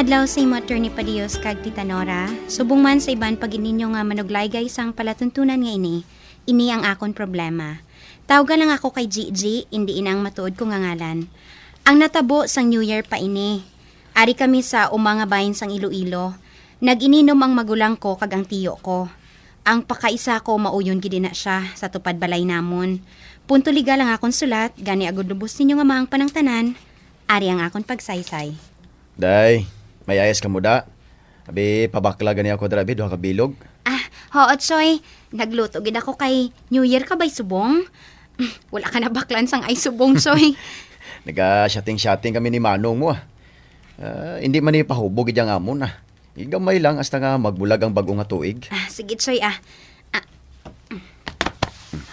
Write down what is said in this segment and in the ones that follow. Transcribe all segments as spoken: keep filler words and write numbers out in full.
Adlaw sa imo, Attorney Padios kag Tita Nora. Subong man sa iban pa gid ninyo nga manuglaygay sang palatuntunan nga ini, ini ang akon problema. Tawga lang ako kay Gigi, indi ina ang matuod ko nga ngalan. Ang natabo sang New Year pa ini. Ari kami sa uma nga bahin sang Iloilo. Nag-ininom ang magulang ko kag ang tiyo ko. Ang pakaisa ko, mauyon gid na siya sa tupad balay namon. Punto legal ang akon sulat, gani agud lubos ninyo nga mahangpan ang tanan, ari ang akon pagsaysay. Day, may ayas ka mo da? Abi, pabakla gani ako dira, abi, duha ka bilog. Ah, hoo, Choy. Nagluto gid ako kay New Year ka bay subong. Wala ka nabaklan sang ay subong, Choy. Naga-shooting-shooting kami ni Manong mo, ah. Ah, hindi man ni pahubog gid ang amon, ah. Gamay lang hasta nga magbulag ang bag-o nga tuig. Ah, sige, Choy, ah. Ah,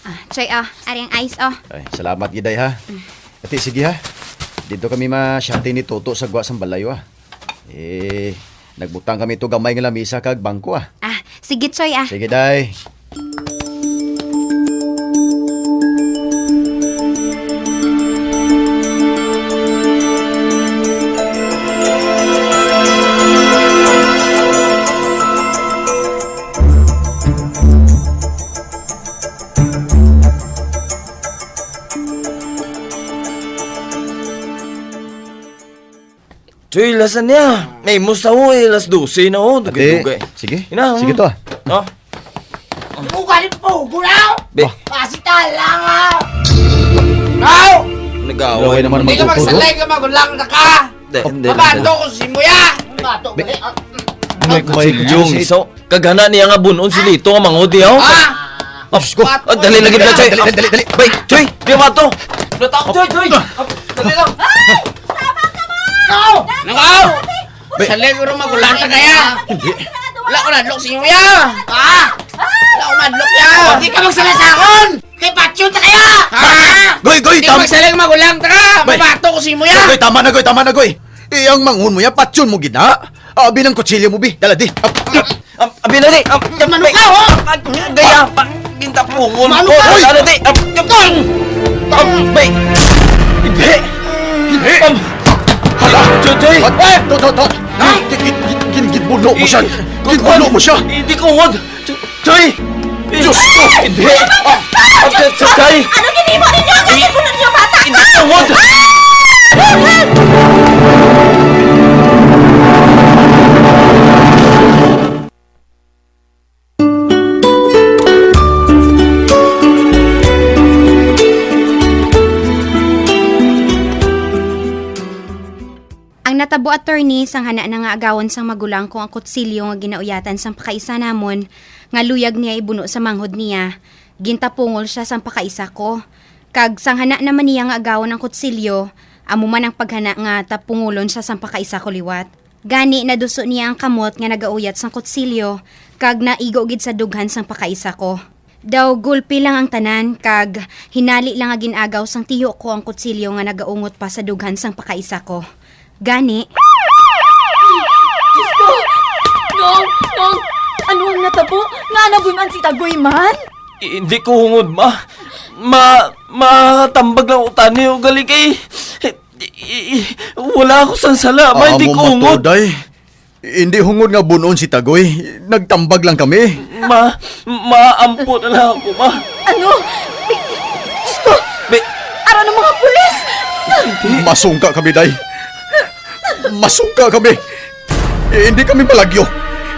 ah, Choy, oh, ari ang ice, oh. Ay, salamat, Giday, ha. Ati, sige, ha. Dito kami ma-shooting ni Toto sa gwa sang balay, ah. Eh, nagbutang kami to gamay nga lamisa kag bangko, ah. Ah, sige, Choy, ah. Sige, Day. Choy, lasa niya. May musta mo, eh, alas dose na, oh. Ate, dugay-dugay. Sige. Ina, sige hmm. To, ah. Oh. Di mo galing po, gulaw! Be- Pasital lang, ah! Aw! Nag-away naman. Hindi ka magsalay ka, magulang na ka! Hindi, hindi, hindi. Mabato ko si Muya! Mabato ko, eh, ah, mm. May, may Yung iso. Kagana niya nga bunon si Lito nga mangod niya, oh. Ah! Diyos ko. Ah, dali lagi na, Choy. Dali, dali, dali, dali. Bay, Choy, di ba to? Nataw, Choy, Choy. Ah, dali lang. Ay! Tama ka ba? Nakaw! Nakaw! Bay. Sa lego rin magulang ka kaya. Hindi. Wala ko nadlok sa inyo, ya. Ah! Wala ko madlok, ya. Hindi ka magsalasahon. Kay Patsyot ka kaya. Ah! Goy, goy, Hindi tam- magsalasahon magulang ka. Bay. Mabato ko sa inyo, ya. Goy, tama na, Goy, tama na, Goy. Iyang manghon mo ya, patyon mo gid na. Abi ng kutsilyo mo, bi. Dala, di. Ab-, ab-, abi na, di. Ab-, ab-, Manok ka, ho? Ab-, gaya, pa, gintapungon Manok ko. Ka! Dala, di. Ab-, ab-, Tol! Ab-, bay. Hindi. Hindi. Ab-, Hala! Choy, Choy! Ab-, to, to, to. Ay! Gin-, gin-, gin-, gin-, ginbuno mo siya. Ginbuno mo siya. Hindi ko, wag. Choy! Diyos ko! Hindi! Ah, ah, Choy! Ano ginimo ninyo? Ang ginimo ninyo, bata? Hindi! Tungod! Ah! Ang natabo, attorney, sang hana na nga agawon sang magulang ko ang kutsilyo nga ginauyatan sang pakaisa namon, nga luyag niya ibuno sa manghod niya, gintapungol sia sang pakaisa ko. Kag sang hana naman niya nga agawon ang kutsilyo, amo man ang paghana nga tapungulon sia sang pakaisa ko liwat. Gani, naduso niya ang kamot nga nagauyat sang kutsilyo, kag naigo gid sa dughan sang pakaisa ko. Daw gulpi lang ang tanan, kag hinali lang nga gin-agaw sang tiyo ko ang kutsilyo nga nagaungot pa sa dughan sang pakaisa ko. Gani, Diyos ko! Nong! Nong! Ano ang natabo? Nga nabun-an si Tagoy man? I-, hindi ko hungod, ma. Ma-, matambag lang ko tani, ugali kay, i-, i-, wala ako sang sala, ma, hindi ko hungod. Amo man to, day. Hindi hungod nga bunon si Tagoy. Nagtambag lang kami. Ma, maampo na lang ako, ma. Ano? Bi-, Diyos ko! Bi- Ara ng mga pulis! Hindi. Masungka kami, day. Masungka kami. Eh, hindi kami malagyo.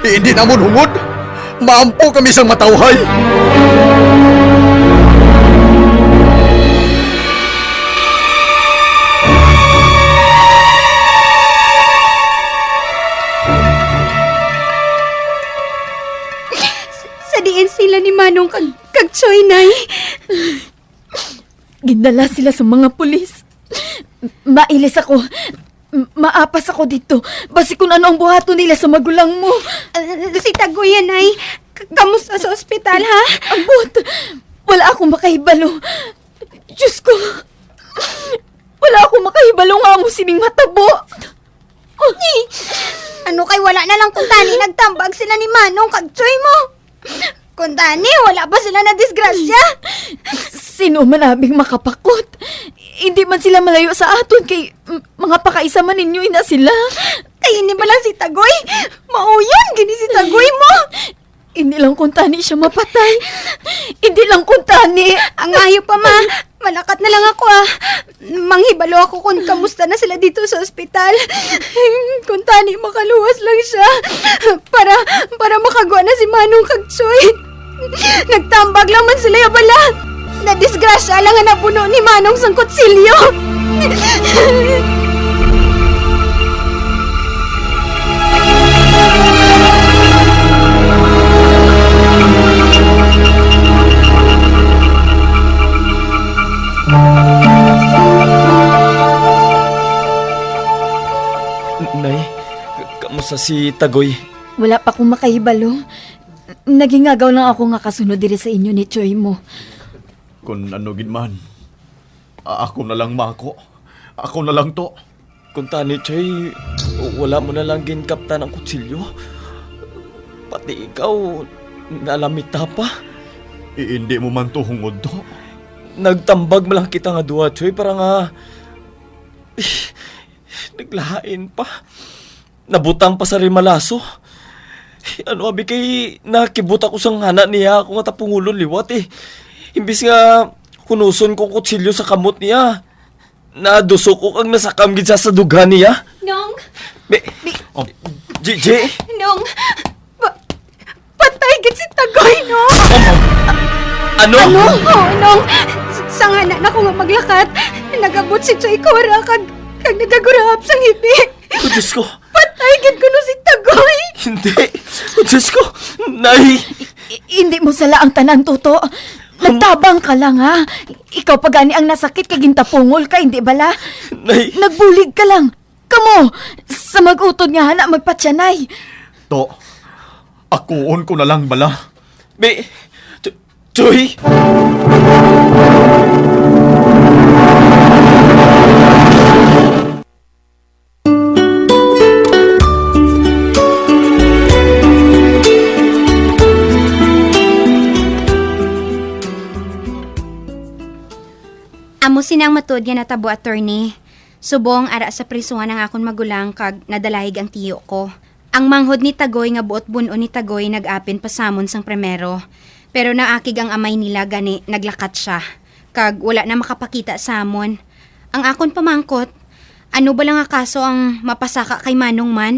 Eh, hindi namon hungod. Maampo kami sang matawhay. Sa, sa diin sila ni Manong kag, kag Choy, Nay? Gindala sila sa mga pulis. Mailis ako. M-, maapas ako dito. Basi kung ano ang buhaton nila sa magulang mo. Ah, si Tagoy, Nay. K-, kamusta sa ospital, ha? Ambot. Wala akong makahibalo. Diyos ko. Wala akong makahibalo nga amo sining matabo. Ni, ano kay wala na lang kung tani nagtambag sila ni Manong kag Choy mo? Kung tani, wala pa sila na disgrasya. Sino man abing makapakot? Hindi man sila malayo sa aton kay, m-, mga pakaisa man ninyo ina sila. Kay ini bala si Tagoy? Mauyon gini si Tagoy mo. Hindi lang kung tani siya mapatay. Hindi lang kung tani. Ang ayo pa, ma. Malakat na lang ako, ah. Manghibalo ako kung kamusta na sila dito sa ospital. Kung tani makaluwas lang siya para, para makagwa na si Manong kag Choy. Nagtambag lang man sila ya bala. Nadisgrasya lang nga nabuno ni Manong sang kutsilyo. Nay, kamusta si Tagoy? Wala pa ko makahibalo. Nagingagaw lang ako nga kasunod diri sa inyo ni Choy mo. Kun ano gid man, a-, ako na lang, Mako. Ako na lang to. Kun tani, Choy, wala mo na lang ginkaptan ang kutsilyo. Pati ikaw, nalamita pa. I-, hindi mo man to hungod to. Nagtambag man lang kita nga duha, Choy, para nga naglain pa. Nabutang pa sa rimalaso. Ano abi kay nakibot ako sang hana niya ako nga tapungulon liwat, eh. Imbis nga hunuson ko kutsilyo sa kamot niya, nadusok ko kag nasakam gid sa, sa dughan niya. Nong! Be-, Oh. G J? Nong! Pa-, patay gid si Tagoy, Nong! Ano? Ano? Oo, Nong. S-, sang hana nako nga maglakat, nag-abot si Choy Cora kag, kag nagagurahap sang hibi. Oh, Diyos ko. Patay gid kuno si Tagoy. Hindi. Oh, Diyos ko. Nay. I-, hindi mo sala ang tanan, Toto. Nagtabang ka lang, ha? Ikaw pa gani ang nasakit kay gintapungol ka, hindi bala? Nay. Nagbulig ka lang. Kamo, sa mag-utod nga hana magpatyanay. To, akuon ko na lang bala. Bi-, Ch-, Choy! Amo sina ang matuod nga natabo, attorney. Subong ara sa prisuhan ang akon magulang kag nadalahig ang tiyo ko. Ang manghod ni Tagoy nga buot bun-on ni Tagoy nag-apin pa sa amon sang primero. Pero naakig ang amay nila, gani naglakat sia, kag wala na makapakita sa amon. Ang akon pamangkot, ano bala nga kaso ang mapasaka kay Manong man?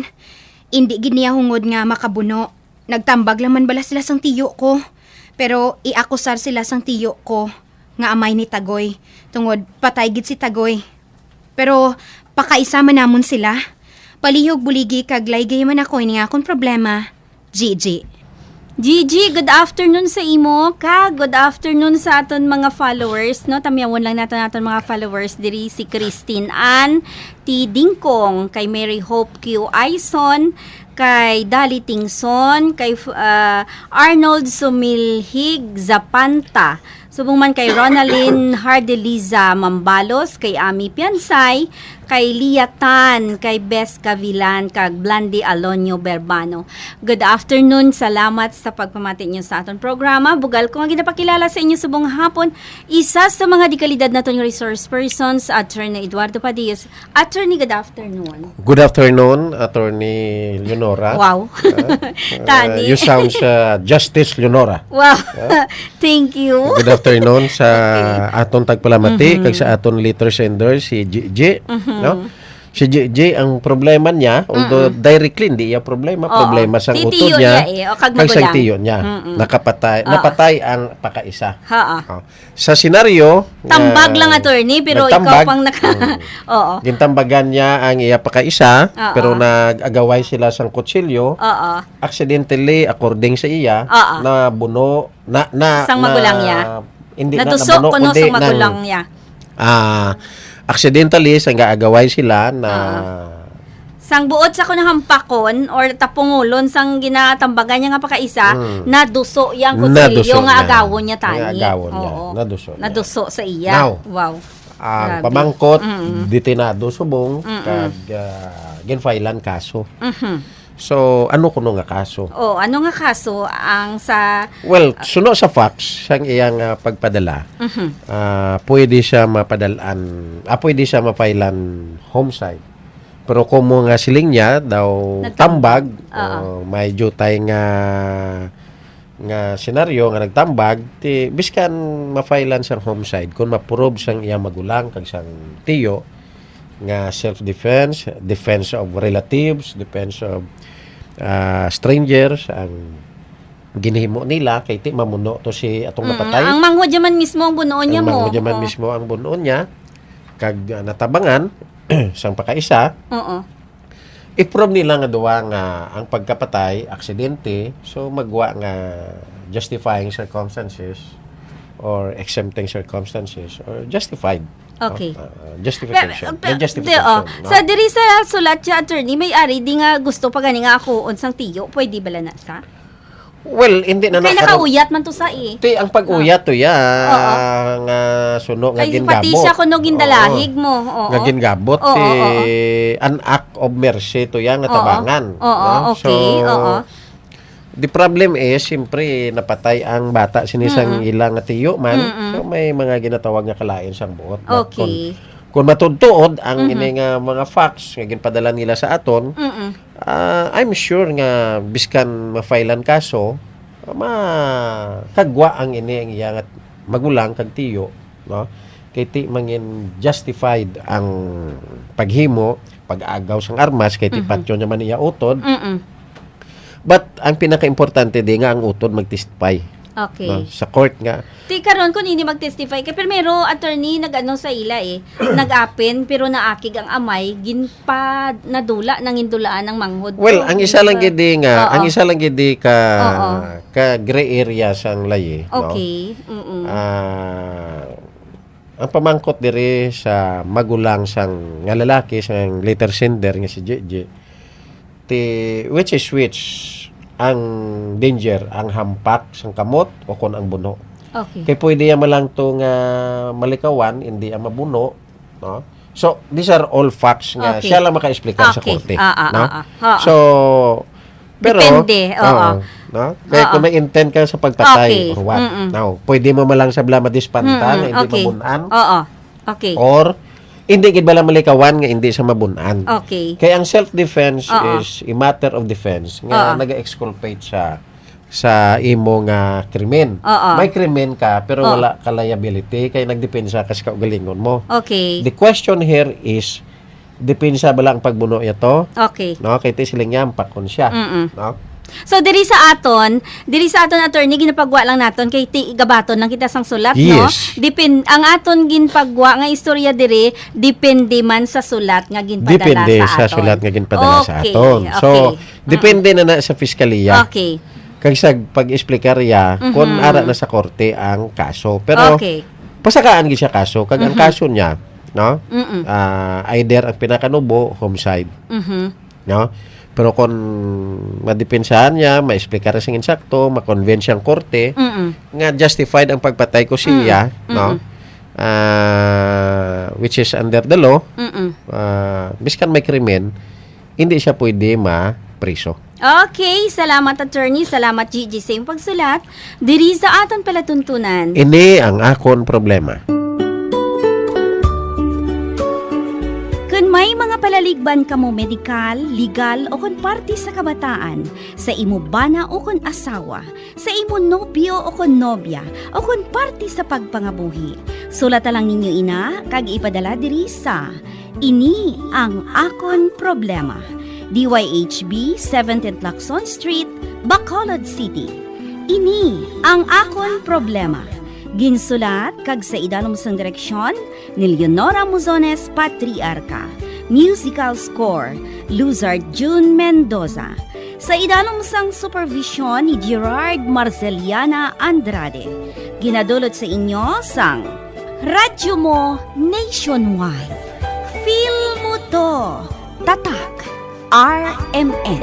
Indi gid niya hungod nga makabuno. Nagtambag lang man bala sila sang tiyo ko. Pero iakusar sila sang tiyo ko nga amay ni Tagoy, tungod patay gid si Tagoy. Pero pakaisa man namon sila. Palihog buligi kag laygay man ako ining akon problema, Gigi. Gigi, good afternoon sa imo, kag good afternoon sa aton mga followers, no? Tamyawon lang naton aton mga followers diri, si Christine Ann T. Dingkong, kay Mary Hope Q. Aison, kay Dali Tingson, kay, ah, Arnold Sumilhig Zapanta, subong man kay Ronaldin Hardeliza Mambalos, kay Ami Piansay, kay Lia Tan, kay Bes Gavilan, kag Blandy Alonio Berbano. Good afternoon, salamat sa pagpamati niyo sa aton programa. Bugal ko nga ginapakilala sa inyo subong hapon, isa sa mga dekalidad naton nga resource persons, Attorney Eduardo Padillos. Attorney, good afternoon. Good afternoon, Attorney Leonora. Wow. Ah, Tani. Ah, you sound siya Justice Leonora. Wow. Ah? Thank you. Good afternoon sa Okay. aton tagpalamati Mhm. kag sa aton letter sender, si Gigi, Mhm. no? Si Gigi, ang problema niya, although Mm-mm. directly, hindi iya problema, Oo. problema sang Titiyo utod niya, iya eh, o, kag kag sang magulang. tiyo niya. Mm-mm. Nakapatay, Oo. napatay ang pakaisa. Haa. Oh. Sa senaryo, Tambag ah, lang, attorney, pero ikaw nagtambag. pang naka-, Mm. Oo. Gintambagan niya ang iya pakaisa, Oo. pero nag-agaway sila sang kutsilyo. Oo. Accidentally, according sa iya, Oo. nabuno, na, na, Sang na, magulang niya. hindi na Naduso nabuno, kuno kundi sang nang, magulang niya. ah, accidentally, sang gaagaway sila na Oo. Sang buot sa kuno hampakon or tapungulon sang ginatambagan niya nga pakaisa, Mm. naduso yang Naduso kutsilyo nga niya. agawon niya Nga tani. agawon niya. Oo. Naduso niya. Naduso sa iya. Now, Wow. ang Grabe. pamangkot, Mm-mm. detenado subong, Mm-mm. kag, ah, ginfilean kaso. Mhm. So, ano kuno nga kaso? Oh, ano nga kaso ang sa Well, suno sa facts, sang iyang, ah, pagpadala, Mhm. ah, pwede siya mapadalaan, ah, pwede siya mapailan homicide. Pero kung mo nga siling niya daw Nagtambag. tambag, Oo. oh, may jutay nga, nga senaryo nga nagtambag, ti, biskan mapailan sang homicide, kung ma-prove sang iyang magulang kag sang tiyo nga self-defense, defense of relatives, defense of, ah, strangers, ang ginhimo nila, kay ti mamuno to si atong Mm, napatay. ang manghod yaman mismo ang bunoon niya Ang mo. manghod yaman Oo. mismo ang bunoon niya, kag, ah, natabangan, sang pakaisa, Oo. i-prove nila nga duwa nga ang pagkapatay, aksidente, so magwa nga justifying circumstances or exempting circumstances or justified, no? Okay. Ah, justification. Pero, May pero, justification, di, oh. no? Sa diri sa sulat siya, attorney, may ari di nga gusto pa gani nga ako unsang tiyo, pwede bala na sa? Well, hindi na Kay na karon. nakauyat man to sa, eh. Ti, ang pag-uyat to ya, Oo. nga suno nga Kay gingabot. simpati siya kuno Oo. gindalahig mo. Oo. Nga gingabot, Oo, ti, oo. an act of mercy to ya nga Oo. tabangan, Oo, no? okay, So, oo. the problem is, siyempre, napatay ang bata sini sang Mm-mm. ila nga tiyo man. Mm-mm. So, may mga ginatawag nga kalain sang buot. But Okay. kung, kung matuod-tuod ang Mhm. ini nga mga facts nga ginpadala nila sa aton, Mm-mm. Ah, I'm sure nga biskan ma-file-an kaso, makagwa ang ini ang iya nga magulang kag tiyo, no? Kay ti mangin justified ang paghimo, pag-agaw sang armas, kay ti Mhm. patyon niya man iya utod. Mm-mm. But ang pinakaimportante di nga ang utod mag-testify. Okay. No? Sa court nga. Ti karon kun hindi mag-testify kay primero attorney nag-ano sa ila eh, nag-apin pero naakig ang amay, ginpa nadula, nangindulaan ang manghod Well, ko. ang isa lang Diba? gid di nga, Oo. ang isa lang gid di ka Oo. ka gray area sang layi, no? Okay. Mm-mm. Ah, ang pamangkot diri sa magulang sang nga lalaki sang letter sender nga si J J, ti, which is which ang danger, ang hampak sang kamot o kon ang buno? Okay. Kay pwede ya man lang to nga malikawan, hindi ang mabuno, no? So, these are all facts nga Okay. siya lang maka-explicar sa Okay. korte, Ah, ah, no? ah, ah. Ha, So, pero, Depende, oo. oo, no? Kaya Oo. kung may intent ka sa pagpatay Okay. or what, Mm-mm. now, pwede mo man lang sa bla madispanta Mm-mm. nga hindi Okay. mabun-an. Oo. Okay. Or, hindi gid bala malikawan nga hindi sa mabun-an. Okay. Kaya ang self-defense Oo. is a matter of defense nga Oo. nag-exculpate sa sa imo nga krimen. Oo. May krimen ka, pero Ah. wala ka liability, kay nagdepensa ka sa kaugalingon mo. Okay. The question here is, depensa bala ang pagbuno niya to? Okay. No, kay ti siling niya, pakon siya. Mm-mm. No? So, diri sa aton, diri sa aton attorney, ginapagwa lang naton kay ti gabaton lang kita sang sulat, no? Yes. Depend, ang aton ginpagwa nga istorya diri, depende man sa sulat nga ginpadala Depende sa sa aton. sulat nga ginpadala sa Okay, aton. So, okay. depende Mm-mm. na na sa piskalya. Okay. Kag sa pag-explicar ya, Mhm. kung ara na sa korte ang kaso. Pero, Okay. pasakaan gid siya kaso. Kag ang Mhm. kaso niya, no? Mm-mm. Ah, either ang pinakanubo, homicide. Mhm. No? Pero kung madepensahan niya, ma-explicar sing insakto, ma-convince ang korte, Mm-mm. nga justified ang pagpatay ko siya, Mm-mm. no? Mm-mm. Ah, which is under the law, Mm-mm. ah, biskan may krimen, hindi siya pwede ma-priso. Okay, salamat, attorney. Salamat, G G, sa iyong pagsulat. Diri sa aton palatuntunan. Ini ang akon problema. Kun may mga palaligban kamo medikal, legal, o kon parte sa kabataan, sa imo bana o kon asawa, sa imo nobyo o kon nobya, o kon parte sa pagpangabuhi, sulata lang ninyo ina kag ipadala diri sa Ini ang Akon Problema, D Y H B, seventeenth Lacson Street, Bacolod City. Ini ang Akon Problema. Ginsulat kag sa idalom sang direksyon ni Leonora Muzones Patriarca. Musical score, Luzard June Mendoza. Sa idalom sang supervision ni Gerard Marceliana Andrade. Ginadulot sa inyo sang Radyo Mo Nationwide. Feel mo to. Tatak, R M N.